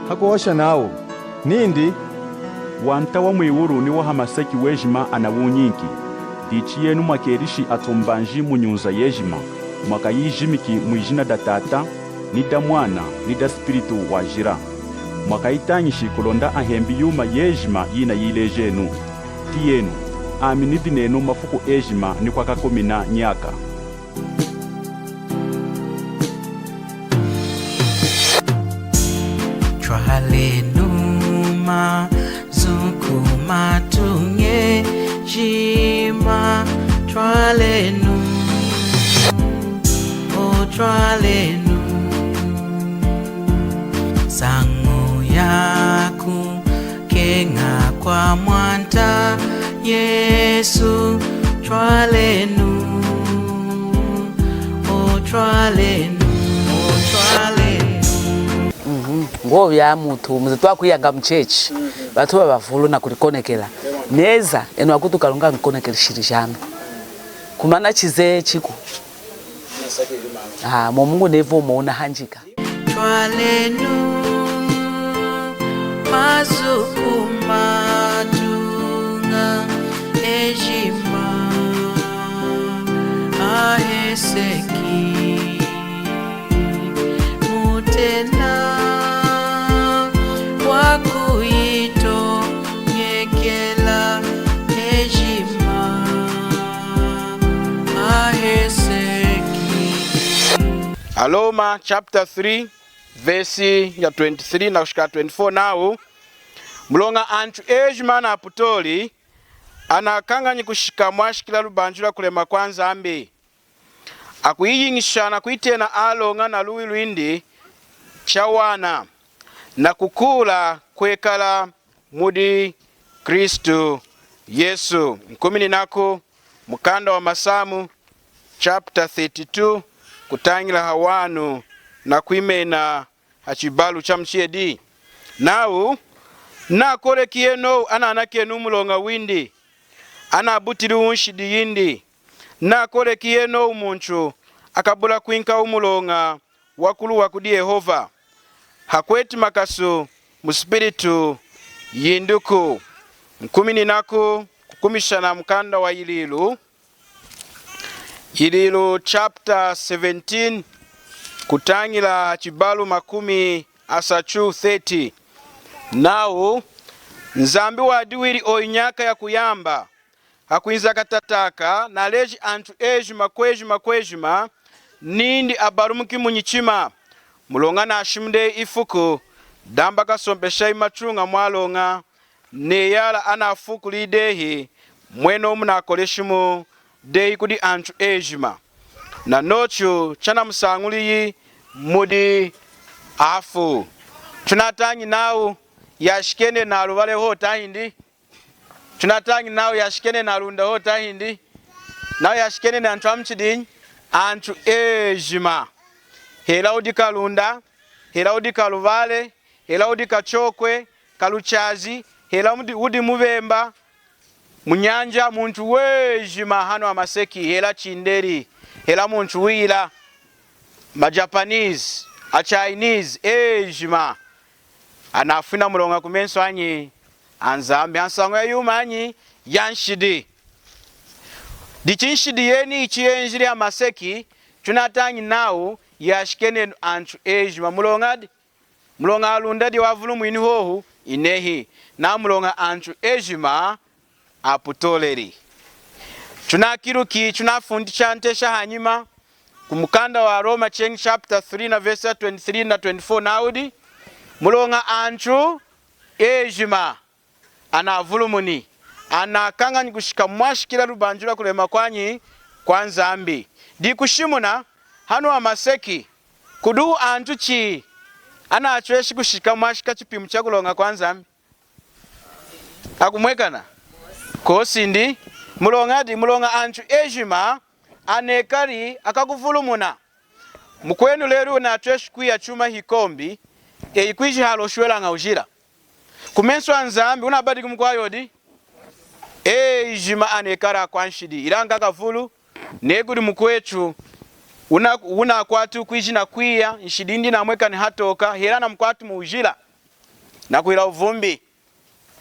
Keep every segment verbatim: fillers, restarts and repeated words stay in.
Hakuhosha nawu nindi, Wanta wa mwiwulu ni wa hamaseki wejima anawunyinki. Dichi yenu mwakelishi atumbanji mu nyunza yejima, mwakayijimiki mwijina da Tata, ni da Mwana, ni da Spiritu Wajila. Mwakayitañishi kulonda ahembi yuma yejima yinayilejenu. Tiyenu, ami nidi nenu mafuku ejima ni kwakakumina nyaka. Twalenu mazu kumatuña ejima, twalenu, o twalenu, nsañu yaku keña kwa Mwanta Yesu, twalenu, o twalenu, o twalenu. Mhm. Ngwo bya mutu, muze twakwiyaña mu chechi, batu babavulu na kulikonekela. Neza, enu akutu Kalunga nkonekele shili jami. Kumana chize chiku. Ah, mo Mungu nevo mo unahanjika. Twalenu mazu kumatuña ejima aheseki, mutena wakuyitoñekela ejima aheseki. Aroma chapter three, verse ya twenty-three na kushika twenty-four nawu, muloña antu ejima anaputoli, anakañanyi kushika mwashikila lubanji lwa kulema kwa Nzambi. Akuyiyiñisha na kuyitena aloña na luwi lwindi chawana, na kukuula kwekala mudi Kristu Yesu. Nkumininaku mukanda wa Masamu, chapter thirty-two, kutañila ha wanu na kwimena ha chibalu chamuchiyedi. Nawu, nakoleki yenowu ananakenu muloña windi, anabutili nshidi yindi. Nakoleki yenowu muntu akabula kwinka muloña wakuluwa kudi Yehova, hakweti makasu mu spiritu yindiku. Nkumininaku kukumisha na mukanda wa Yililu, Yililu chapter seventeen, kutañila ha chibalu makumi asatu, thirty. Nawu, Nzambi wadiwili oyu nyaka yakuyamba, hakwinza katataka, naleji antu ejima kwejima kwejima, nindi abalumuki munyichima, muloña nashimuni dehi ifuku damba kasompeshayi matuña mwaloña, neyala anafuukuli dehi, mwenomu nakoleshimu dehi kudi antu ejima. Nanochu chanamusañuliyi mudi afu. Tunatañi nawu yashikeni nalubale hohu tahindi? Tunatañi nawu yashikeni naLunda hohu tahindi? Nawu yashikeni antu amuchidinyi? Antu ejima. Hela wudi kaLunda, hela wudi kaLuvale, hela wudi kaChokwe, kaLuchazi, hela wudi, wudi muBemba, muNyanja, muntu wejima hanu hamaseki, hela Chindeli, hela muntu wiyila, maJapanese, aChinese, ejima anafwina muloña kumesu anyi aNzambi, hansañu yayuma anyi yanshidi. Dichi nshidi yeni ichi yenjili hamaseki, tunatañi nawu yashikeni antu ejima. Muloñadi? Muloña aLunda diwu avulumwini hohu? Inehi. Namuloña antu ejima aputoleli. Tunakiluki, tunafundi chantesha hanyima kumukanda wa Roma cheñi chapter three na verse ya twenty-three na twenty-four nawudi, muloña antu ejima anavulumuni, anakañanyi kushika mwashikila lubanji lwa kulema kwanyi kwa Nzambi. Dikushimuna hanu hamaseki, kudi antu chi anatweshi kushika mwashika chipimu cha kuloña kwa Nzambi? Akumwekana? Kwosi ndi. Muloñadi? Muloña antu ejima anekali akakuvulumuna. Mukwenu lelu natweshi kwiya chuma hikombi, eyi kwiji haloshwelaña wujila. Kumesu aNzambi wunabadiki mukwawu di? Ejima anekali akwanshidi. Ilaña kavulu, neyi kudi mukwetu wuna, wunakwati kwiji nakwiya, nshidi yindi yinamwekani hatooka, hela namukwati muwujila. nakwila wuvumbi.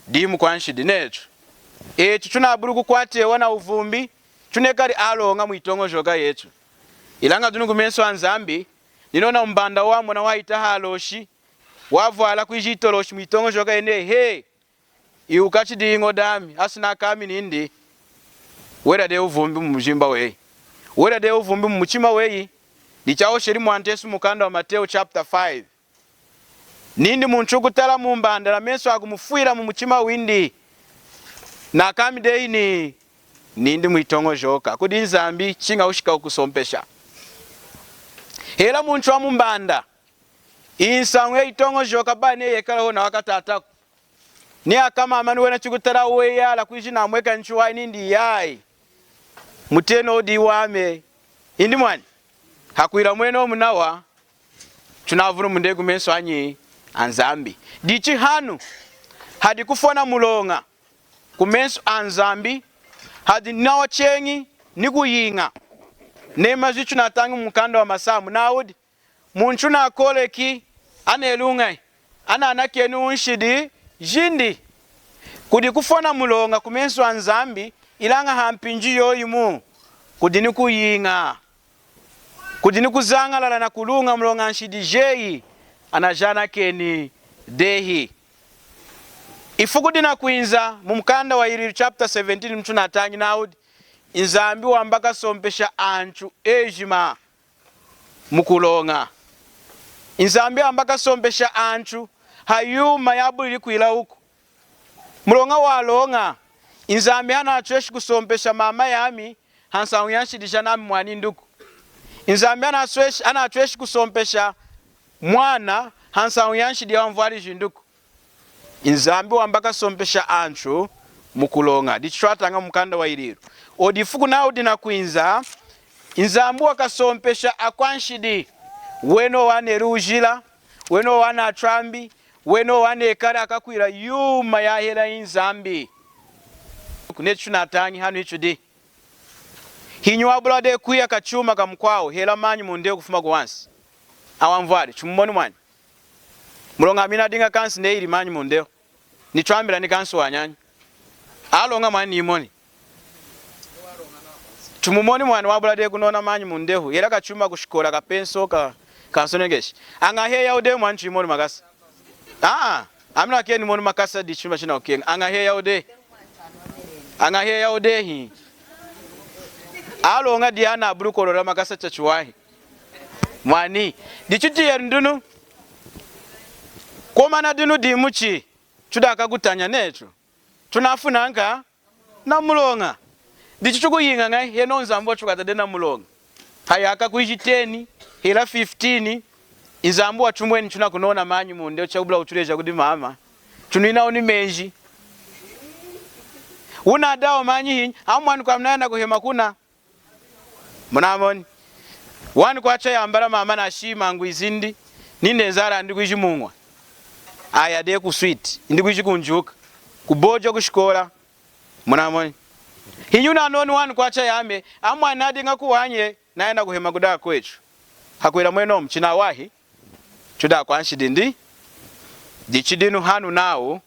Dimu mukwanshidi netu. Etu tunabuli kukwatewa na wuvumbi, tunekali aloña mwitoñojoka yetu. Ilaña dinu kumesu a Nzambi, ninona mumbanda wamona wahita haloshi, wavwala kwiji itoloshi mwitoñojoka yeniyi, he, iwu kachi diyi ñodami, asi nakami nindi, wela dehi wuvumbi mumujimba weyi. Wela dehi wuvumbi mumuchima weyi. Dichahosheli Mwanta Yesu mumukanda wa Mateo chapter five. Nindi muntu wukutala mumbanda namesu akumufwila mumuchima windi, nakami dehi ni, nindi mwitoñojoka kudi Nzambi, chiña wushika wukusompesha. Hela muntu wamumbanda, iyi nsañu yayitoñojoka bayi neyi yekala hohu na wakatataku. Ni akamama ni wena chikutala weyala kwiji namweka nchiwahi nindi yayi. Mutenowu diyi wami. Indi mwani. Hakwila mwenomu nawa, tunavulumuni dehi kumesu anyi a Nzambi. Dichi hanu, hadi kufwa na muloña kumesu a Nzambi, hadi nawa cheñi ni kuyiña. Neyi mazu tunatañi mumukanda wa Masamu, nawudi, muntu nakooleki, aneluñayi, ananakeni nshidi jindi. Kudi kufwa na muloña kumesu a Nzambi, ilaña hampinji yoyimu kudi ni kuyiña. Kudi ni kuzañalala na kuluña muloña nshidi jeyi anajanakeni dehi. Ifuku dinakwinza mumukanda wa Yililu chapter seventeen mutunatañi nawudi, Nzambi wamba kasompesha antu ejima mukuloña. Nzambi wamba kasompesha antu hayuma yabulili kwila wuku. Muloña waloña, Nzambi hanatweshi kusompesha mama yami hansañu ya nshidi janami mwanindi ku. Nzambi hanatweshi, hanatweshi kusompesha mwana hansañu ya nshidi ya anvwali jindi ku. Nzambi wamba kasompesha antu mukuloña. Dichi twataña mumukanda wa Yililu. Odi ifuku nawu dinakwinza, Nzambi wakasompesha akwanshidi. Wenowu aneli wujila, wenowu anatwambi, wenowu anekali akakwila yuma yahela Nzambi. Netu tunatañi hanu hitudi. Hinyi wabula dehi kwiya kachuma kamukwawu, hela manyi mundehu kufuma kuwansi? Awa anvwali, tumumoni mwani. Muloña ami nadiña kansi neyili manyi mundehu. Nitwambila ni kansi wanyanya. Aloña mwani nimoni. Tumumoni mwani wabula dehi kunona manyi mundehu. Hela kachuma kushikola, kapenso, ka, kansonekeshi. Añahi eyi dehi mwani, tuyimoni makasa. Aa, ami nakeni moni makasa dichuma chinakukeña. Añahi eyi dehi. Añahi eyi dehi. Aloña diyi anabuli kolola makasa chachiwahi. Mwani. Dichi tiyenu dinu. Komana dinu dimuchi. Tudi akakutanya netu. Tunafwi nanka na muloña. Dichi tukuyiña ñahi henohu Nzambi watukwata dehi na muloña? Hayaka kwiji ten, hela fifteen, Nzambi watumweni tunakunona manyi mundehu, chakubula kutuleja kudi mama. Tunwinahu ni menji. Wunadawu manyi hinyi? Amu mwani kwami naya nakuhema kuna. Munamoni? One kwacha yambala mama nashima ngwizindi, nindi nenzala indi kwiji muñwa. Aya dehi ku sweet, indi kwiji kunjuka. Kubojo kushikola. Munamoni? Hinyi wunanoni one kwacha yami, amu mwani nadiña kuwanya, naya nakuhema kudi akwetu. Hakwila mwenomu, chinawahi, tudi akwanshidi ndi. Dichi dinu hanu nawu,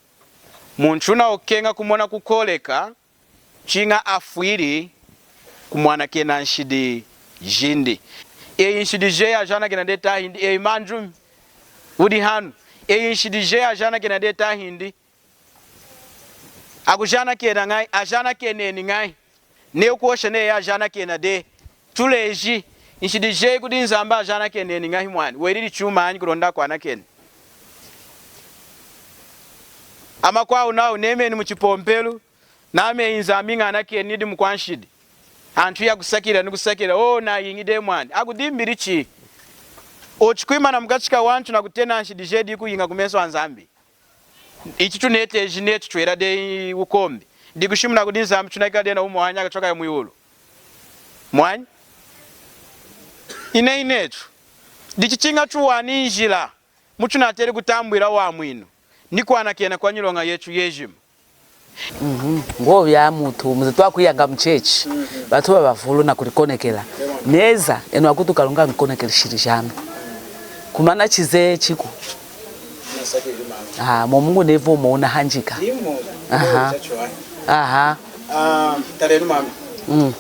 muntu wunakukeña kumona kukoleka, chiña afwili kumwanakena nshidi jindi. Eyi nshidi jeyi ajanakena dehi tahindi, eyi mandumi wudi hanu. Eyi nshidi jeyi ajanakena dehi tahindi. Akujanakena ñahi, ajanakeneni ñahi. Neyi wukuhosha neyi ajanakena dehi. Tuleji, nshidi jeyi kudi Nzambi ajanakeneni ñahi mwani. Welili chumanyi kulonda akwanakeni? Amakwawu nawu nemeni muchipompelu, nami Nzambi ñanakeni nidi mukwanshidi. Antu hiyakusakilila nikusakilila, o, nayiñi dehi mwani. Akudimbili chi? Ochu kwimana mukachi kawantu nakutena nshidi jeyi dikuyiña kumesu a Nzambi. Ichi tuneteji netu twela dehi wukombi. Dikushimuna kudi Nzambi tunekali dehi na wumi wahaya nyaka twakaya mwiwulu. Mwani? Inehi netu. Dichi chiña tuwani njila mutunateli kutambwila wamwinu ni kwanakena kwa nyiloña yetu yejima. Mhm. Ngwo bya mutu, muze twakwiyanga mu chechi, batu babavulu na kulikonekela. Neza, enu akutu Kalunga nkonekele shili jami. Kumana chize chiku. Nasakilili mama. Ah, momu ngunevu omu unahanjika. Imo. Aha. Aha. Ah, talenu mama. Mm.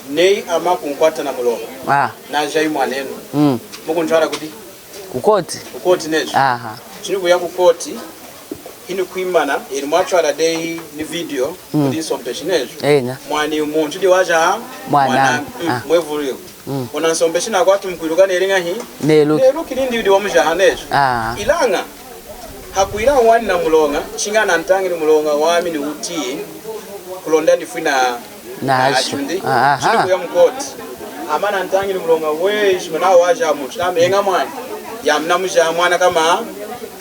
Neyi amakunkwata na muloña. Ah. Najahi mwanenu. Mm. Mukuntwala kudi? Ku koti. Ku koti nejo. Aha. Chinu kuya ku koti. Hinu kwimana, enu mwatwala dehi ni video, mm, kudi nsompeshi nejo. Eña. Mwani muntu diyi wajaha mwana. Mwana. Mm, ah, mwevulu. Mm. Ona nsompeshi nakwati mukwiluka neli ñahi? Neluki. Neluki nindi wudi wamujaha nejo. Ah. Ilaña, hakwila wani na muloña, chiña anantañili muloña wami ni uti, kulonda nifwi na, na, na achu ndi. Aha. Chinu kuya mu koti. Ama anantañili muloña wejima nawa wajaha muntu. Nami eña mwani. Yami namujaha mwana kama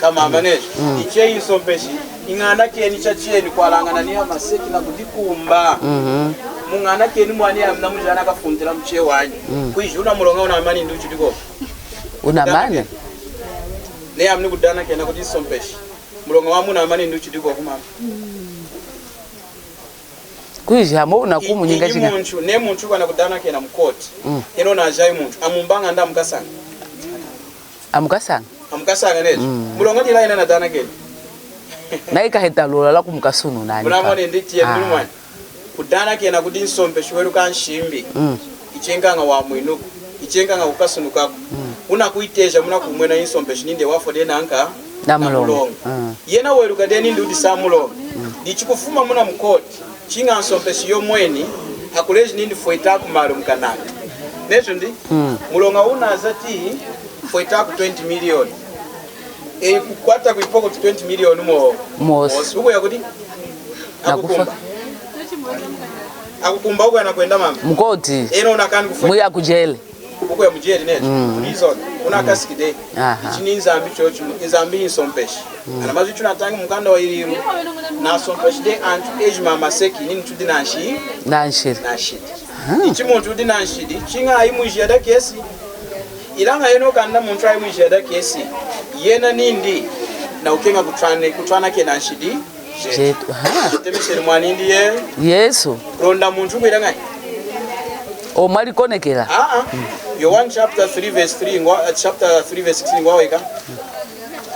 kama amanejo. Mm. Ichi nsompeshi, iñanakeni chacheni kwalañana ni hamaseki na kudikumba. Mhm. Muñanakeni mwani yami namujaha nakafuntila muche wanyi. Mm. Kwiji una muloña unamani nindi uchidi kwoku. Unamani? Neyi ami nikudanakena kudi nsompeshi. Muloña wami unamani nindi uchidi kwoku mama. Kwiji hamu nakumunyinga. Indi chiña muntu, neyi muntu kanakudanakena mu koti. Mm. Enu najahi muntu. Amumbaña ndi amukasaña. Amukasaña. Amukasaña nejo. Mm. Muloña diyi ilaña anadanakeni. Nayi kaheta lwola lwakumukasunu nani. Munamoni ndi tiyenu mwani. Kudanakena kudi nsompeshi weluka nshimbi. Mm. Ichi enkaña wamwinuku. Ichi enkaña kukasunukaku. Mm. Wunakwiteja munakumwena nsompeshi nindi wafwa dehi nanka na muloña. Na muloña. Mm. Yena weluka dehi nindi wudi saña muloña. Mm. Dichi kufuma muna mu koti. Chiña nsompeshi yomweni, hakuleji nindi fwetaku mali mukananga. Nejo ndi? Mm. Muloña wunazati fwetaku twenty million. Eyi kukwata kwipokotu twenty million mo. Mosi. Mosi. Wukuya kudi? Nakufa. Akukumba. Akukumba wukuya nakwenda mama. Mu koti. Enu unakani kufweta. Muya ku jele. Wukuya mu jele nejo. Mm. Prison. Unakasiki dehi. Aha. Ichi ni Nzambi chochi, Nzambi hinsompeshi. Mm. Ana mazu ichi tunatañi mukanda wa Yililu, nasompeshi dehi antu ejima amaseki, nindi tudi nanshi-, nanshidi. Nanshidi. Ah. Ichi muntu wudi nanshidi, chiña ayi mwijiya dakesi. Ilaña yena kanda muntu ayi mwijiya dakesi, yena nindi nakukeña kutwana-, kutwanakena nshidi jetu. Jetu. Aha. Temesheli mwanindi ye-, Yesu. Kulonda muntu kwila ñahi? O mwalikonekela. Ah, ah. Yohane chapter three verse three, ngwa-, chapter three verse sixteen, ngwaweka.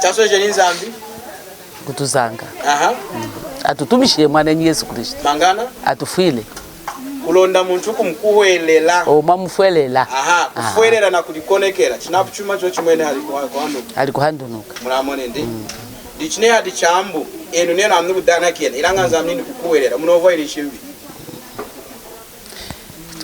Chaswejeli Nzambi kutuzanga. Aha. Mm. Atutumishile mwanenyi Yesu Kristu. Mangana? Atufwile. Kulonda muntu kumukuhwelela. O, mwamufwelela. Aha, kufwelela na kulikonekela. Chinapu chuma chochimwene ali kuha-, kuhandunuka. Ali kuhandunuka. Munamoni ndi? Mm. Dichi neyi hadi chaambu, enu nenu ami nukudanakena, ilaña Nzambi nindi kukuhwelela. Munovwahili nshimbi.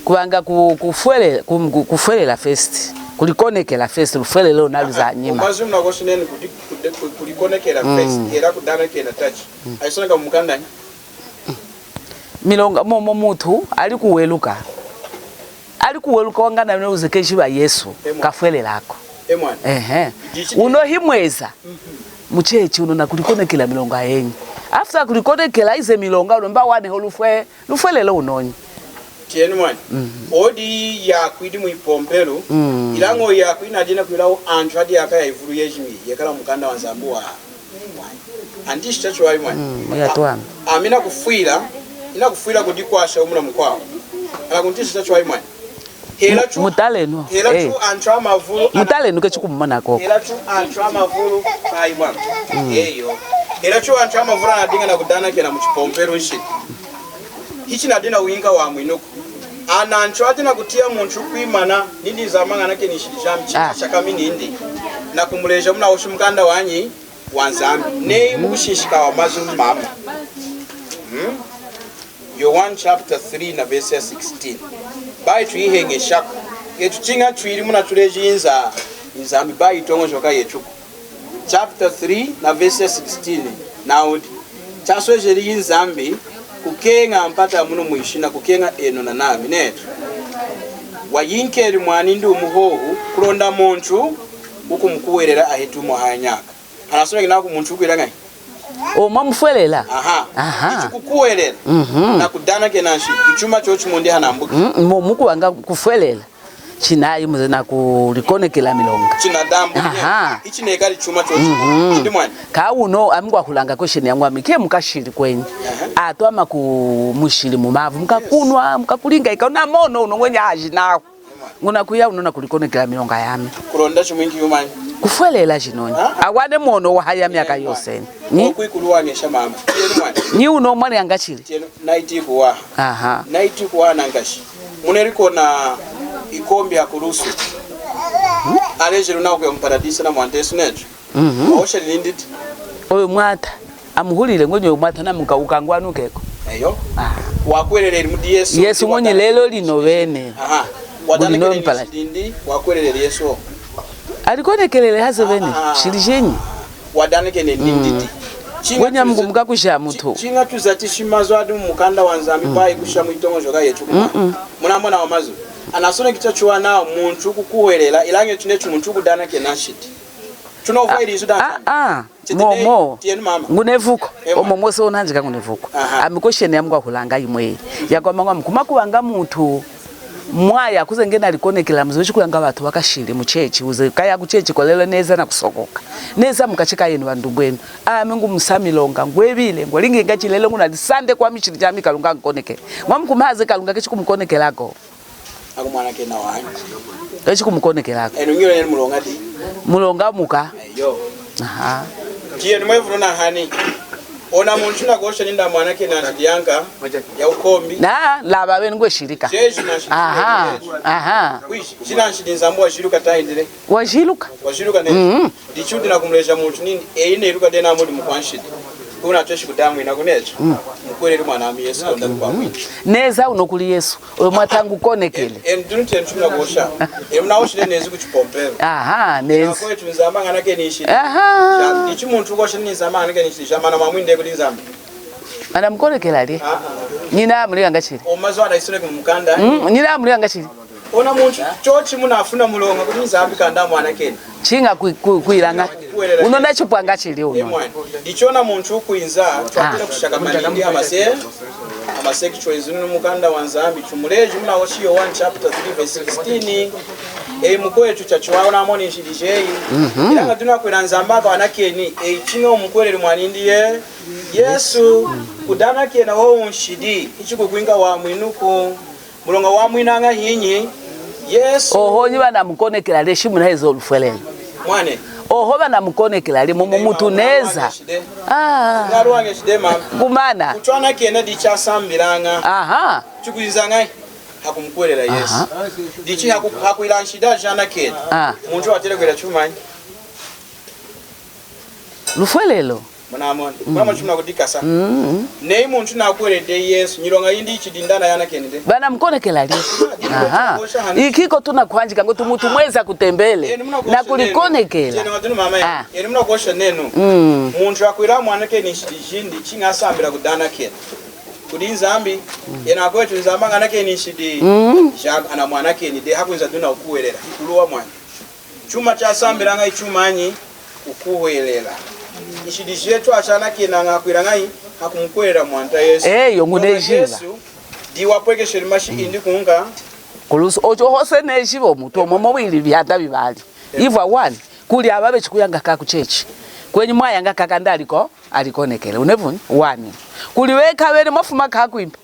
Kubanga ku-, kufwele-, ku-, ku-, kufwelela first, kulikonekela first, lufwelelo naluza hanyima. Aha, mazu munakoshi nenu kudi-, kudi-, ku-, kulikonekela first, mm, hela kudanakena tachi. Mm. Ayisoneka mumukandanyi? Milonga, mo, mo mutu ali kuweluka. Ali kuweluka wangana uze keshi wa Yesu, emwa, kafwelelako. Emwa. Ehe. Dichi. Uno himweza. Mhm. Muchechi uno nakulikonekela milonga yenyi. After kulikonekela ize milonga uno mba waneho lufwe-, lufwelelo unonyi. Tiyenu mwani. Mhm. Odi yakwidi mwipompelu, mm, ilaña oyi yakwidi nadiña kwila antu adi yakaya ivulu yejimi, yekala mukanda wa Nzambi wa mwani. Antishi chachiwahi mwani. Mm, yatwama. A-, ami nakufwila, inakufwila kudikwasha umuna mukwawu. Anakuntishi chachiwahi mwani. Hela chu-, mutalenu. Hela chu, eh, antu amavulu ana-, mutalenu kechi kumumonako. Hela chu antu amavulu, ayi mwani. Mm. Eyo. Hela chu antu amavulu anadiña nakudanakena muchipompelu nshidi. Hichi nadiña winka wamwinuku. Ana antu adi nakutiya muntu kwimana, nindi Nzambi ñanakeni nshidi jami, ah, chakami nindi. Nakumuleja munahoshi mukanda wanyi wa Nzambi. Neyi mukushinshika wa mazu mama. Hmm? Yohane chapter three na verse ya sixteen. Bayi tuyiheñeshaku. Etu chiña twili munatuleji Nza-, Nzambi bayi yitoñojoka yetuku. Chapter three na verse ya sixteen. Nawudi. Chaswejeli Nzambi kukeña mpata munu mwishina kukeña enu na nami netu. Wayinkeli mwanindi wumu hohu kulonda muntu wukumukuhwelela aheti wumu hanyaka. Anasoneki nawu muntu wukwila ñahi? O, mwamufwelela. Aha. Aha. Ichi kukuhwelela. Mhm. Nakudanakena nshidi. Ichuma chochimu ndi hanambuki. Mm, mo mukubanga kufwelela. Chinayi muze nakulikonekela milonga. Chinadambuki. Aha. Ichi nekali chuma chochimu. Mhm. Ndi mwani. Kawuno ami ngwahulanga question yañwami. Ke mukashili kwenyi. Aha. Atwama ku mushili mumavu. Mukakunwa, mukakulinga ika. Unamono, uno ngwenyi aji nawu. Ngunakuya uno nakulikonekela milonga yami. Kulonda chimwinki yumanyi? Kufwelela jinonyi. Ha? Awane mwono wahaya myaka yoseni. Ni? Okwikulu wañesha mama. Tienu mwana. Ni uno mwali angachili. Tienu, naiti kuwa. Aha. Naiti kuwa nankashi. Muneluki ona ikombi ya kulusu. Alejeli nakuya mu paradise na Mwanta Yesu netu. Mhm. Wahosheli nindi ti? Oyo mwata. Amuhulile ngwenyi oyo mwata namuka ukangwanukeko. Eyo. Ah. Wakweleleli mudi Yesu. Yesu ngwenyi lelo lino vene. Aha. Wadanakene nshidi ndi, wakweleleli Yesu. Alikonekelele haze vene. Ah. Shili jenyi. Wadanakene nindi ti. Ngwenyi amukumuka kusha mutu. Chiña tuzatishi mazu adi mu mukanda wa Nzambi bayi kusha mu yitoñojoka yetu. Mm-mm. Munamona awa mazu. Anasoneki chachiwahi nawu muntu kukuhwelela, ilaña etu netu muntu kudanakena nshidi. Tunovwa ilizu da Nzambi. Ah, ah. Momo. Tienu mama. Ngunevuko. Ewa. Omo mose onanjika ngunevuko. Aha. Ami question yami kwahulanga yimwe. Yakwamba ngwami kumakuvanga mutu mwaya kuze nge nalikonekela muze chikulanga vatu vakashili mu chechi uze kaya ku chechi kolelo neza nakusokoka. Neza mukachi kayenu vandumbwenu. Ami ngumusamilonga ngwevile ngwelingi ngachilelo ngunalisande kwami chili chami Kalunga nkonekele. Mwami kumaze Kalunga kechi kumukonekelako. Akumwanakena wanyi. Echi kumukonekelako. Enu ngilo nenu mulonga di. Mulonga muka. Eyo. Aha. Tienu mwevulu nahani. Ona muntu nakuhosha nindi amwanakena nshidi yanka ya ukombi. Na lava vene ngweshilika. Jesu na nshidi. Aha. Aha. Kwishi, shina nshidi Nzambi wajiluka tahindile. Wajiluka. Wajiluka ne. Mhm. Dichi wudi nakumuleja muntu nindi, eyi neluka dehi nami wudi mukwanshidi. Kunatweshi kudamwina kunecho. Mm. Mukuhweleli mwanami Yesu, Kalunga kukwamwina. Neza uno kuli Yesu. Oyo mwata ngukonekele. Enu, enu dinu tienu chimunakuhosha. Enu munahoshi nenu nezi kuchipompelu. Aha, nezi. Nakwetu Nzambi ñanakeni nshidi. Aha. Dichi muntu kuhosha nindi Nzambi ñanakeni nshidi. Jamana mwamwinde kudi Nzambi. Anamukonekela li. Ah, ah. Nyina amuliña ngachili. Omazu anayisoneki mu mukanda. Mm, nyina amuliña ngachili. Ona muntu chochi munafuna mulonga kudi Nzambi kanda mwanakeni. Chiña kwi-, kwi-, kwilaña. Uno nachipwa ngachili uno. Emwani. Ichona muntu ukwinza, twatela kushakama nindi amase-, amaseki chwenzi nu mukanda wa Nzambi. Chumuleji munahoshi Yohane chapter three verse sixteen. Eyi mukwetu chachiwahi namoni nshidi jeyi. Mhm. Ilaña dinu akwila Nzambi akwanakeni. Eyi chiña umukuhweleli mwanindi ye-, Yesu. Kudanakena wowu nshidi. Ichi kukwinka wamwinuku. Muloña wamwinaña hinyi? Yesu. Oho, nyi vanamukonekela, leshi munaheza ulufwelelo. Mwane. Oho, vanamukonekela, limo mumutu neza. Ah. Kumana. Kutwanakena dichasambilaña. Aha. Chikwinzaña hakumukuhwelela Yesu. Aha. Dichi haku-, hakwila nshidi ajanakena. Ah. Muntu watela kwila chumanyi? Lufwelelo. Munamoni. Mm. Munamoni chimuna kudikasa. Mm. Neyi muntu nakuhweleli Yesu, nyiloña yindi ichidi nda nayanakeni dehi. Vanamukonekela li. Aha. Ikiko tunakwanjika ngo tumutu mweza kutembele. Nakulikonekela. Enu munakuhosha nenu. Mm. Muntu akwila amwanakeni nshidi jindi, chiña asambila kudanakena kudi Nzambi. Mm. Enu akwetu Nzambi ñanakeni nshidi. Mm. Jami anamwanakeni dehi hakwinza dinu nakukuhwelela. Ikuluwa mwani. Chuma chasambilaña ichumanyi? Kukuhwelela. Nshidi jetu achanakenaña kwilanayi? Hakumukuhwelela Mwanta Yesu. Eyo, ngunejiva. Yesu, diwapwekesheli mashi indi kunka. Kulusu, ocho hose nejiva omutu, omo mwili vihanda vivali. Ivwa wani, kuli ava vechikuyanga kaku chechi. Kwenyi mwayanga kaka ndaliko, alikonekele. Unevuni? Wani. Kuli veka vene mwafuma kakwimba.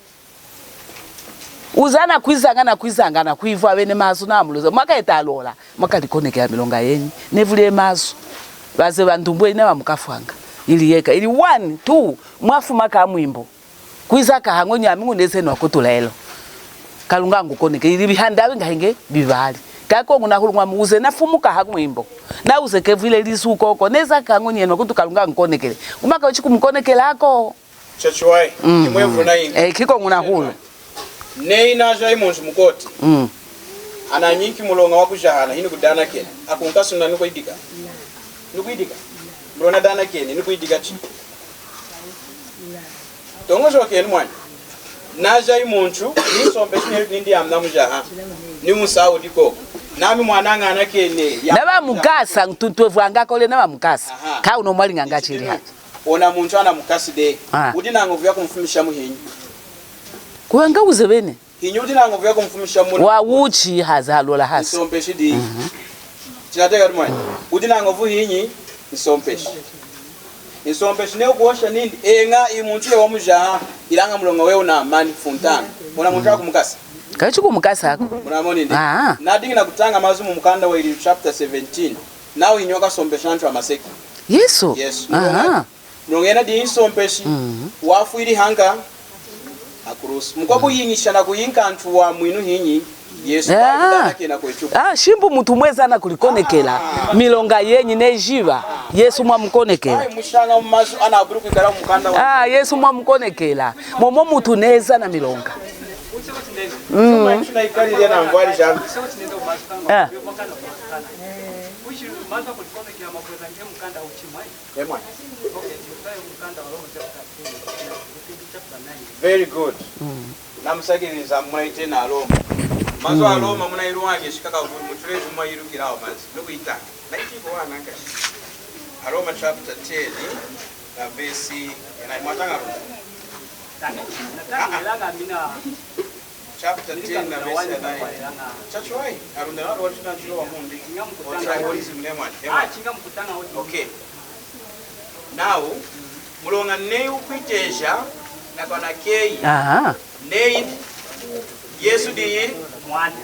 Uze nakwizaña, nakwizaña, nakwivwa vene mazu namuloza. Mwakaheta alola, mwakalikonekela milonga yenyi. Nevule mazu. Vaze vandumbwenyi navamukafwanga. Ili yeka, ili one, two, mwafuma kamwimbo. Kwiza kaha ngwenyi ami ngunezenu akutula elo. Kalunga ngukonekele, ili vihanda vingahi nge vivali. Kako ngunahulu ngwami uze nafumuka hamwimbo. Na uze kevwile lisu koko. Neza kaha ngwenyi enu akutu Kalunga ngukonekele. Kumaka uchi kumukonekelako. Chachiwahi, mm, imwe vuna inga. Eh, kiko ngunahulu. Neyi najahi muntu mukoti. Mm. Ananyinki muloña wakujahana, hinu kudanakena. Akunkasuna nukwidika. Nukwidika. Muloña nadanakeni, nukwidika chi. Toñojokenu mwani. Najahi muntu, ni nsompeshi nindi yami namujaha. Ni musahu diko. Nami mwana ñanakeni. Navamukasa, ntuntwevwanga kole navamukasa. Aha. Ka uno mwali nganga chili hati. Ona muntu anamukasi dehi. Ah. Udi nañovu yakumufumisha muhinyi? Kuwanga uze vene. Hinyi udi nañovu yakumufumisha muna? Wa uchi haza halola hasi. Nsompeshi di. Mhm. Chinateka tumwani. Udi nañovu hinyi? Nsompeshi. Nsompeshi ne ukuhosha nindi, eña, iwu muntu ye wamujaha, ilaña muloña we unamani funtana. Ona muntu akumukasa. Kachi kumukasa ako. Munamoni ndi? Ah. Nadiñi nakutaña mazu mu mukanda wa Yililu chapter seventeen. Nawu hinyi wakasompesha antu amaseki? Yesu. Yesu. Aha. Muloña yena diyi nsompeshi. Mhm. Wafwili hanka hakulusu. Mukwakuyiñisha nakuyinka antu wamwinu hinyi? Yesu. Ah. Kena kwechuku. Ah, shimbu mutu mweza nakulikonekela. Ah. Milonga yenyi nejiva. Yesu mwamukonekela. Ayi, mushaña mumazu anabuli kwikala mumukanda wa. Ah, Yesu mwamukonekela. Momo mutu neza na milonga. Mm. Ah. Emwa. Very good. Mm. Namusakilili mwayitenayi Aroma. Mazu a Aroma munayiluwañeshi kaka kuli mutuleji mwayilukila awa mazu. Nukuyitaña. Nayitiyi kuwana nkashi. Aroma chapter ten na verse ya nine. Mwataña Aroma. Chapter ten na verse ya nine. Chachiwahi, Aroma, wali wachita nchilo wa mundi. Ocha walizi mune mwani. Emwa. Okay. Nawu, muloña neyi wukwiteja nakanwa keyi, aha, neyi Yesu diyi Mwanta,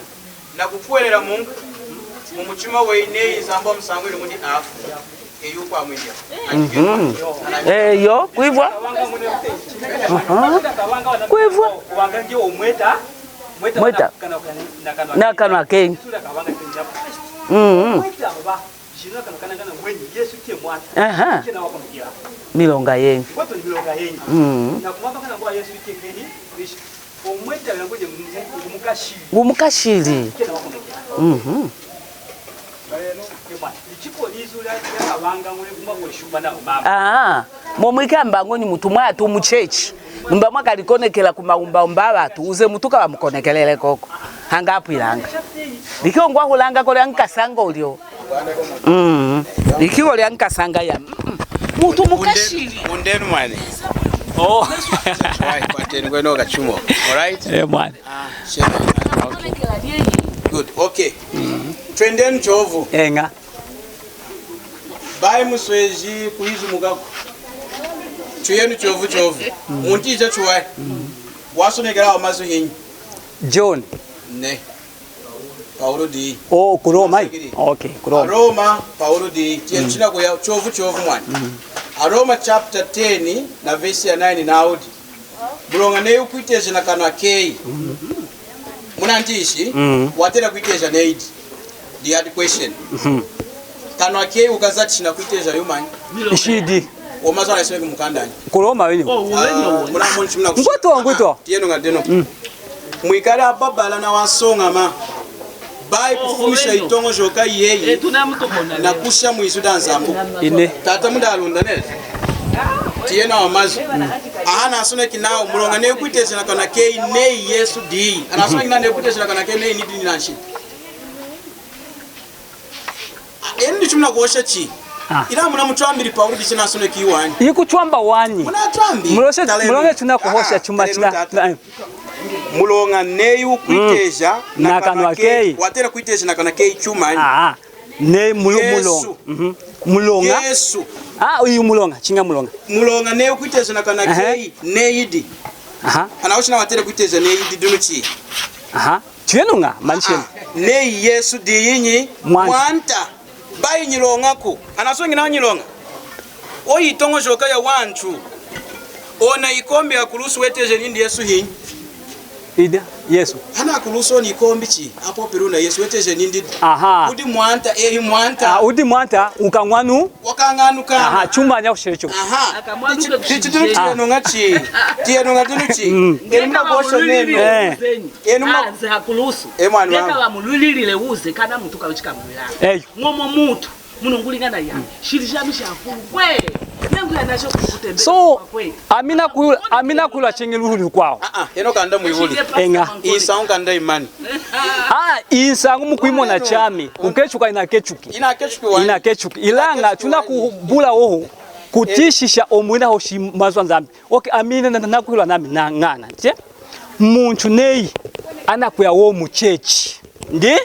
nakukuhwelela mu, mumuchima weyi neyi Nzambi wamusañwili mudi afu, eyi wukwamwinewa. Mhm. Eyo, kwivwa. Aha. Kwivwa. Mweta. Nakanwa keyi. Mhm. Aha. Milonga yenyi. Mm. Ngumukashili. Mhm. Ah, momwikamba ngwenyi mutu mwaya tu mu church, mba mwakalikonekela ku maumbaumba a vatu, uze mutu kawamukonekelele koko. Hanga apwilanga. Likio ngwahulanga kole ankasanga ulio. Mm. Ikiwa lya nkasanga ya. Mm. Mutu mukashili. Undenu mwani. Oh. Chai, kwateni kwenu kachumo. All right? Eh, mwani. Ah, shema. Okay. Good. Okay. Mm. Twendenu chovu. Enga. Bayi musweji kuyizumukaku. Tuyenu chovu chovu. Mm. Muntiyi chachiwahi. Mm. Wasonekela awa mazu hinyi? John. Ne. Paulu di. Oh, ku Roma, eh? Okay, ku Roma. Aroma, Paulu di. Tiye, mm, china kuya, chovu, chovu, mwani. Mm. Aroma chapter ten, na verse ya nine, nawu di. Muloña neyi wukwiteja nakanwa keyi. Mm. Munantiyishi, mm, watela kwiteja neyi di. The hard question. Mhm. Kanwa keyi wukazatishi nakwiteja yumanyi? Nshidi. Awa mazu anasoneki mukandanyi? Ku Roma wenyi. Oh, wenyi. Ah, muna munchi muna. Ngwetu, ngwetu. Tiyenu ñadenu. Mm. Mwikali ababala na wasoñama. Bayi kufumisha yitoñojoka yeyi nakusha mwizu da Nzambi. Ine. Tata mudi aLunda nene. Tiyenu awa mazu. Aha, anasoneki nawu, muloña neyi wukwiteja nakanwa keyi neyi Yesu diyi. Anasoneki nawu neyi wukwiteja nakanwa keyi neyi nidi nanshi. Enu dichi munakuhosha chi? Ah. Ila munamutwambili Paulu dichi nasoneki wanyi. Ikutwamba wanyi. Munatwambi. Muloshe, talenu. Muloshe tunakuhosha, ah, chuma talenu chila. Tata. Eh. Muloña neyi wukwiteja, mm, nakanwa keyi. Watela kwiteja nakanwa keyi chumanyi? Ah, ah. Neyi mulu-, Yesu. Muloña. Mhm. Muloña. Yesu. Ah, uyu muloña. Chiña muloña. Muloña neyi wukwiteja nakanwa keyi, ehe, neyi di. Aha. Anahoshi nawu watela kwiteja neyi di dinu chi? Aha. Tiyenu ña, manishenu. Ah, ah. Neyi Yesu diyi nyi? Mwanta. Mwanta. Bayi nyiloñaku. Anasoneki nawu nyiloña. Oyi yitoñojoka yawantu. Ona ikombi hakulusu weteji nindi Yesu hinyi? Ida, Yesu. Hana hakulusu ona ikombi chi? Apopili ona Yesu weteji nindi. Aha. Wudi Mwanta, ehi Mwanta. Ah, wudi Mwanta, wukañanu. Wakañanuka. Aha, chuma nyakushelecho. Aha. Tichi, tichi dinu, ah, tiyenu ña chi? Tiyenu ña dinu chi? Mm. Enu muna kuhosha nenu. Eh. Enu muna. Anze hakulusu. Eh, mwani mama. Leka bamulwililile uze, kana mutu kaluchi kamulwila. Eh. Momo mutu, muno ngulinga na ya. Shili shami shafulu. Kwe. Yangu ya nasho kutembea. So, kwe. Amina kuyula, amina kuyula chengi luhuli kwawu. Ah, ah, eno kanda mwivuli. Enga. Isa kanda imani. Ah, insañu mukwimona chami. Kukechuka inakechuki. Inakechuki wanyi. Inakechuki. Ilaña, tunakubula ohu. Kutishisha omwina hoshi mazu a Nzambi. Okay, amina na, na, nakwila nami na ñana. Che? Muntu neyi anakuya wo mu chechi. Ndi?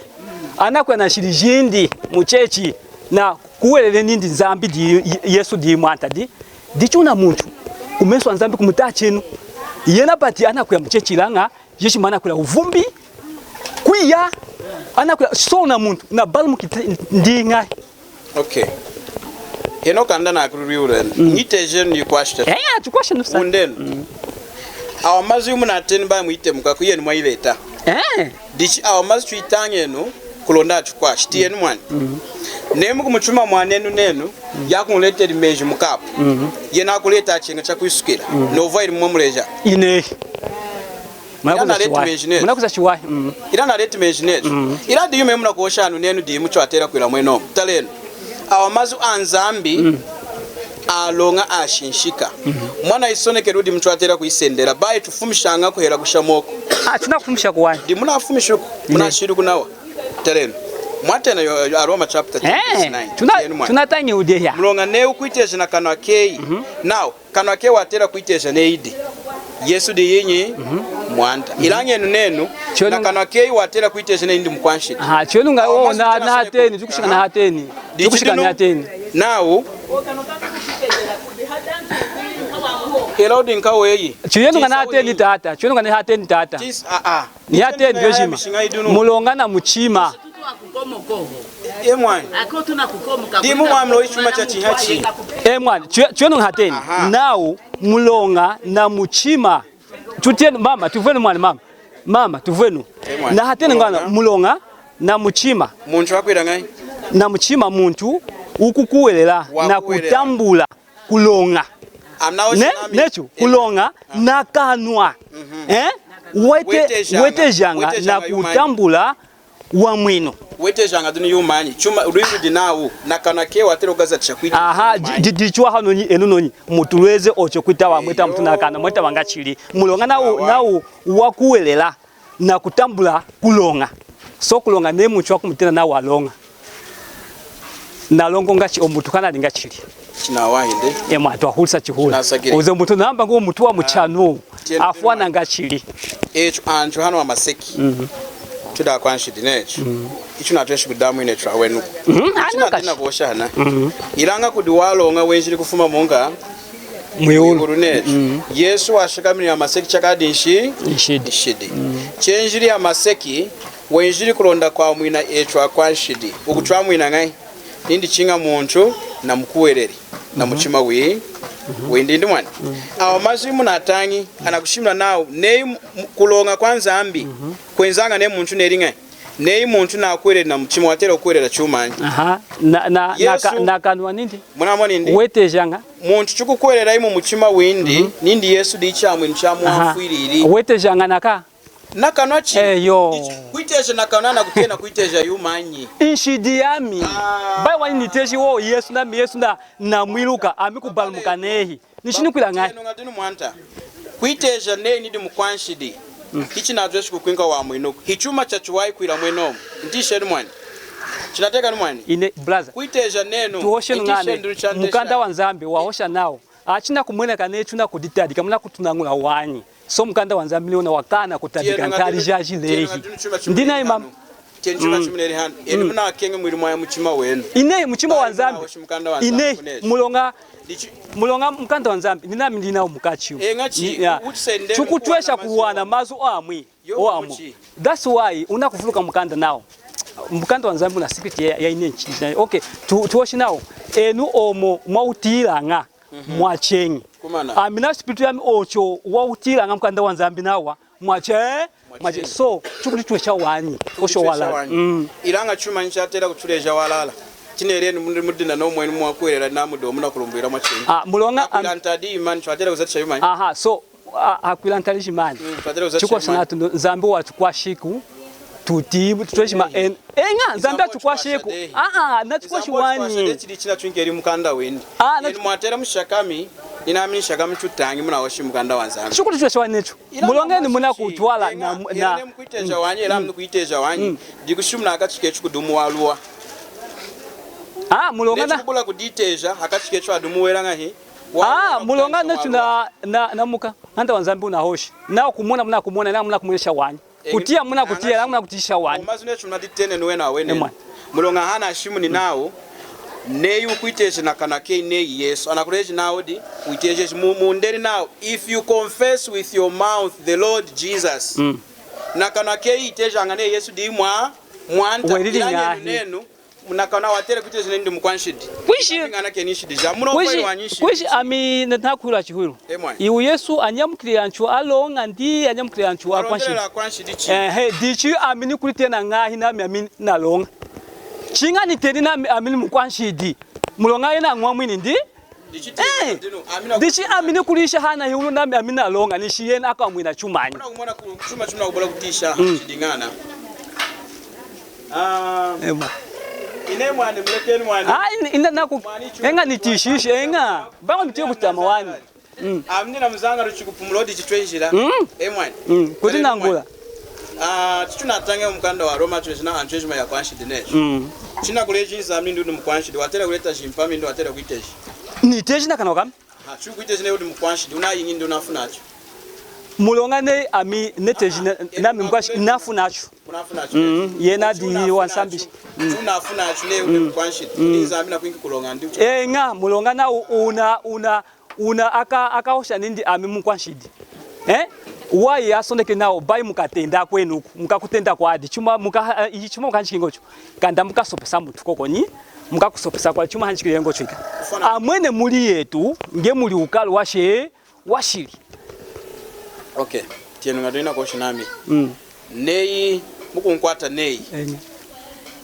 Anakuya na nshidi jindi mu chechi. Na kuhwelela nindi Nzambi di, Yesu di Mwanta di. Dichi ona muntu. Kumesu a Nzambi kumutachi enu. Yena pati anakuya mu chechi ilaña. Yesu mwana kula uvumbi. Kwiya. Anakuya so ona muntu. Na balumuki ndi ñahi. Okay. Henohu kanda nakululwila enu. Mm. Nyitejenu nikukwasha. Eh, atukwasha nusa. Undenu. Mm. Awa mazu imunateni bayi muyitemukaku, enu mwayileta. Eh. Dichi awa mazu twitañenu kulonda atukwashe. Tiyenu mwani. Mm. Neyi mukumuchuma mwanenu nenu, mm, yakunleteli menji mukapu. Mm. Yena akuleta cheñi chakwisukila. Mm. Novwahili mwamuleja. Inehi. Munakuza chiwahi. Munakuza chiwahi. Mm. Ilaña naleti menji nechu. Mm. Ilaña diyuma munakuhosha hanu nenu dimu chwatela kwila mwenomu. Talenu. Awa mazu aNzambi, mm, aloña ashinshika. Mm. Mwanayisonekelu dimu chwatela kuyisendela. Bayi tufumishaña kuhela kusha mwoku. Ah, tunakufumisha kuwahi. Dimu munafumishiku. Ine. Munashiluku nawa. Talenu. Mwatena yo, yo, Aroma chapter ten, eh, verse nine. Tuna-, tiyenu mwani. Tunatañi udeha. Muloña neyi wukwiteja nakanwa keyi. Mhm. Now, kanwa keyi watela kwiteja neyi di Yesu diyi nyi? Mhm. Mwanta. Mhm. Ilaña enu nenu, chwenu nakanwa keyi watela kwiteja neyi ndi mukwanshidi. Aha, chwenu ñahi? Awa mazu na, nahateni, tukushika nahateni. Tukushika nahateni. Now, hela wudi nkaweyi. Chwenu ñahi? Nahateni tata. Chwenu ñahi? Nahateni tata. Tis-, ah, ah. Nihateni dwejima. Muloña namuchima. E mwani. Dimu mwani muloña ichuma chachiña chi. E mwani, chwe-, chwenu ñahateni. Aha. Nawu muloña namuchima. Tutiyenu mama, tuvwenu mwani mama. Mama, tuvwenu. E mwani. Nahateni ñana muloña namuchima. Muntu wakwila ñahi? Namuchima muntu wukukuhwelela nakutambula kuloña. Ne, nechu, kuloña nakanwa. Mhm. Eh? Wete-, wetejaña, wetejaña nakutambula wamwinu. Wetejaña dinu yumanyi? Chuma, lwihu dinawu, nakanwa keyi watela kukazatisha kwiteja. Aha, di-, di-, dichwaha nonyi, enu nonyi. Mutulweze ochu kwitaba, mweta mutu nakanwa, mweta wangachili. Muloña nawu, nawu wakuhwelela nakutambula kuloña. So kuloña neyi muntu wakumutena nawu waloña. Naloña ñahi omuntu kanali ñachili? Chinawahi ndi. E mwani, twahulisa chihula. Chinasakilili. Uze muntu namba ñomutu wamuchanu. Ah, tiyenu afwana ñahi? Ñachili. Echu anchu hanu hamaseki. Mhm. Tudi akwanshidi nechu. Mhm. Ichi natweshi kudamwina echu awenuku. Mhm, ichi natena kuhosha hana. Mhm. Ilaña kudi waloña wenjili kufuma munka mwiwulu. Mwiwulu nechu. Mm. Yesu washakamini hamaseki chakadi nshi-, nshidi. Nshidi. Mm. Chenjili hamaseki, wenjili kulonda kwamwina echu akwanshidi. Wukuchwamwina ñahi? Nindi chiña muntu namukuhweleli, mhm, namuchima wi-, mhm, windi ndi mwani. Mm. Awa mazu imunatañi, anakushimuna nawu, neyi mu-, mu-, kuloña kwaNzambi, mhm, kwenzaña neyi muntu neli ñahi? Neyi muntu nakuhweleli namuchima, watela kukuhwelela chumanyi? Aha, na, na, Yesu, naka-, nakanwa nindi? Munamoni ndi? Wetejaña. Muntu chikukuhwelela imu muchima windi, mhm, nindi Yesu diyi Chamwinu chamwafwilili. Aha. Wetejaña naka? Nakanwa chi? Eyo. Ichi, kwiteja nakanwa nakutena kwiteja yumanyi? Nshidi yami. Ah. Bayi wanyi niteji wo Yesu, nami Yesu na, namwiluka, ami kubalumuka nehi. Nishi nikwila ñahi? Enu ñahi dinu mwanta. Kwiteja neyi nidi mukwanshidi. Mm. Hichi natweshi kukwinka wamwinuku. Hichuma chachiwahi kwila mwenomu. Ntiyenu mwani. Chinatiyakani mwani. Ine, brother. Kwiteja nenu. Tuhoshenu ñana. Mukanda waNzambi wahosha nawu, achi nakumweneka neyi chunakuditadika, munakutwinañula wanyi. So mukanda waNzambi niwona wakana kutadika ntali jajilehi. Ndi nayi mama. Tiyenu chuma chimuneli hanu. Enu munakeñi mwili mwaya muchima wenu. Inehi muchima waNzambi. Inehi muloña, muloña mukanda waNzambi. Ninami ndi nawu mukachi. Eña chi, ya. Chukutwesha kuwana mazu amwi. Yo, owamu. That's why unakuvuluka mukanda nawu. Mukanda waNzambi wuna secret ya, ya inehi. Okay, tu, tuhoshi nawu. Enu omu mwawutiyilaña. Mhm. Mwacheñi. Kumana. Ami na spiritu yami ochu wawutiyilaña mukanda waNzambi nawa. Mwache-, mwache-, mwacheñi. So, chukutitwesha wanyi. Chukutitwesha wanyi. Osho walala. Mm. Ilaña chuma chatela kutuleja walala. Chineli enu mudi, mudi na nomwenu mwakuhwelela na mudomo na kulumbulwila mwacheñi. Ah, muloña, am- Akwila ntadi imani, chatela kuzatisha yumanyi? Aha, so, a-, akwila ntadi jimani. Mm, chatela kuzatisha yumanyi? Chikosi natu, Nzambi watukwashiku. Tuti, tutweshima, en-, eña, Nzambi atukwashiku. Ah, ah, natukwashiku wanyi. Nzambi watukwasha, chili chinatwinkeli mukanda windi. Ah, enu mwatela mushakami, ninami nshakami chutañi munahoshi mukanda waNzambi. Chukutitwesha wanyi nechu. Muloña enu munakutwala na, na, enu mukwiteja wanyi, ela munukwiteja wanyi. Mm. Dikushimuna hakachi kechu kudi wumu waluwa. Ah, muloña na. Nechu kubula kuditeja, hakachi kechu hadi wumu wela ñahi. Ah, muloña nechu na, na, na mukanda waNzambi wunahoshi. Nakumona, munakumona, na munakumwesha wanyi. Kutiya munakutiya, na munakutiyisha wanyi. Omazu nechu munaditeni enu wena wenenu. Emwa. Muloña hanashimuni nawu, neyi wukwiteja nakanwa keyi neyi Yesu. Anakuleji nawu di, witejeji mu, mundeli nawu, if you confess with your mouth the Lord Jesus. Mm. Nakanwa keyi itejaña neyi Yesu diyi mwa, mwanta. Welili ñahi? Ilaña enu nenu, Munakana watela kwiteja nindi mukwanshidi. Kwishi. Ngana keni nshidi ja. Muno kwishi, kwishi ami na-, nakwihula chihwilu. Emwani. Iwu Yesu anyamukili antu aloña ndi anyamukili antu akwanshidi? Alondela akwanshidi chi. Ehe, dichi ami nikulitena ñahi nami ami naloña. Chiña niteni nami ami ni mukwanshidi. Muloña yena añwamwini ndi. Dichi eh, dichi ami nikulisha hana hiwulu nami ami naloña, nishi yena akamwina chumanyi. Muna kumona ku-, chuma chuma kubula kutisha, mm, chidiñana. Ah, ema. Ine mwani, mulekeni mwani. Ah, ina, ina naku, mwani, chuma, eña nitishishi, eña. Baña mutiye kutama wani. Mm. Amni na muzanga ruchi kupumula odi chitwenjila. Mm. E mwani. Mm. Kuti nangula. Ah, chitunatañi mukanda wa Roma, chwejina antu ejima ya kwanshidi neji. Mm. Chinakuleji Nzambi ndi wudi mukwanshidi, watela kuleta jimpa, mi ndi watela kwiteji. Niteji na kanwa kami. Ha, chikwiteji ne wudi mukwanshidi, unayiñi ndi unafunacho. Muloña ne ami neteji na, ah, nami mukwanshidi, nafunacho. Unafunacho. Mm, yena di wansambishi. Mm. Unafunacho ne wudi mukwanshidi. Mm. Ndi Nzambi nakwinki kuloña ndi ucho. Eña, muloña na u-, una, una, una aka, akahosha nindi ami mukwanshidi. Eh? Wayi asonekeli nawu, bayi mukatenda akwenuku, mukakutenda kwadi. Chuma muka, eh, chuma mukahanjiki ngocho. Kanda mukasopesa mutu kokonyi, mukakusopesa kwa chuma hanjikile ngocho ika. Amwene muli yetu, nge muli ukalu washe, washili. Okay. Tiyenu ñahi dinu nakuhosha nami. Mm. Neyi, mukunkwata neyi. Eña.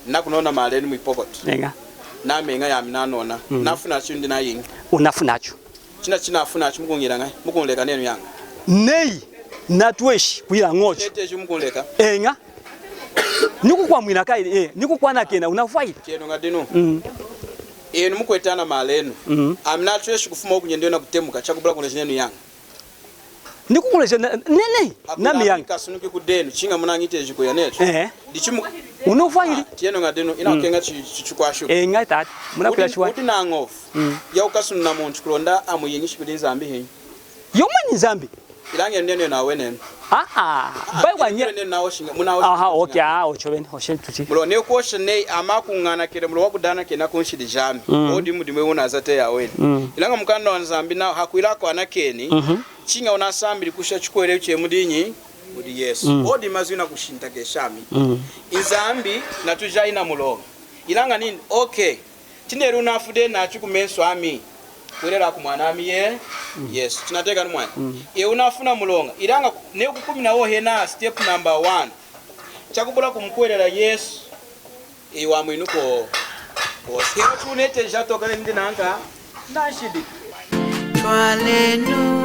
Nakunona mali enu mwipokoto. Eña. Nami eña yami nanona. Mm. Nafunacho ndi nayiñi. Unafunacho. China chinafunacho mukuñila ñahi, mukunleka nenu yaña. Neyi, natweshi kwila ngocho. Neteji mukunleka. Eña. Nikukwamwina kayi, eh, nikukwanakena, unavwahili. Tiyenu ñahi dinu. Mm. Enu mukweti ana mali enu. Mm. Ami natweshi kufuma okunyendo nakutemuka, chakubula kuleja nenu yaña. Nikukuleja na, nene, nami yaña. Kasunuki kudenu, chiña munañiteji kuya netu. Eh. Dichi mu-, unavwahili. Ah, tiyenu ñahi dinu, ina kukeña chi-, chi-, chikwashu. Eña tata, munakwila chiwahi. Wudi nañovu. Mm. Ya ukasununa muntu kulonda amuyiñishi kudi Nzambi hinyi. Yomweni Nzambi. Ilaña nenu nawenenu. Ah, ah. Bayi wanya. Nenu naoshinga, munaoshinga. Aha, okay, ah, ochobeni, osheni tuti. Mulo, ne kuhosha ne, amakuñanakena, mulo wakudanakena kunshidi jami. Mm. Odi mudimu wunazati yaweni. Mm. Ilaña mukanda wa Nzambi nawu, hakwila akwanakeni. Mhm. Chiña unasambili kusha chikuhwelelu che mudinyi? Mudi Yesu. Mm. Odi mazu inakushintakesha ami. Mm. Nzambi natujahi na muloña. Ilaña nindi, okay. Chineli unafu dehi nachu kumesu ami. Kuhwelela ku mwanami ye, mm, Yesu. Chinatiyakani mwani. Mm. E unafuna muloña. Ilaña ne kukumina hohena step number one. Chakubula kumukuhwelela Yesu. Iwa mwinuko. Kosi. Hela tuneteja tokele ndi nanka. Nashidi. Twalenu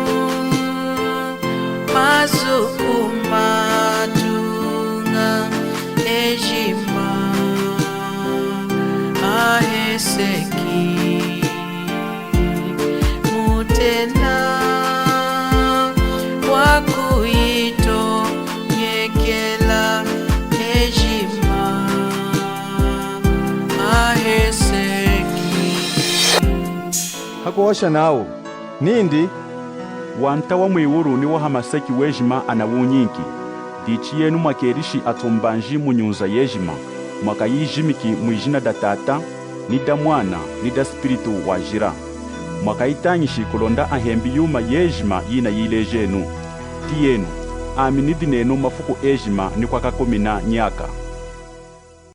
mazu kumatuña ejima aheseki. Mutena wakuyitonyekela ejima aheseki. Hakuhosha nawu, nindi, Wanta wa mwiwulu ni wa hamaseki wejima anawunyinki. Dichi yenu mwakelishi atumbanji mu nyunza yejima, mwakayijimiki mwijina da Tata, ni da Mwana, ni da Spiritu Wajila. Mwakayitañishi kulonda ahembi yuma yejima yinayilejenu. Tiyenu, ami nidi nenu mafuku ejima ni kwakakumina nyaka.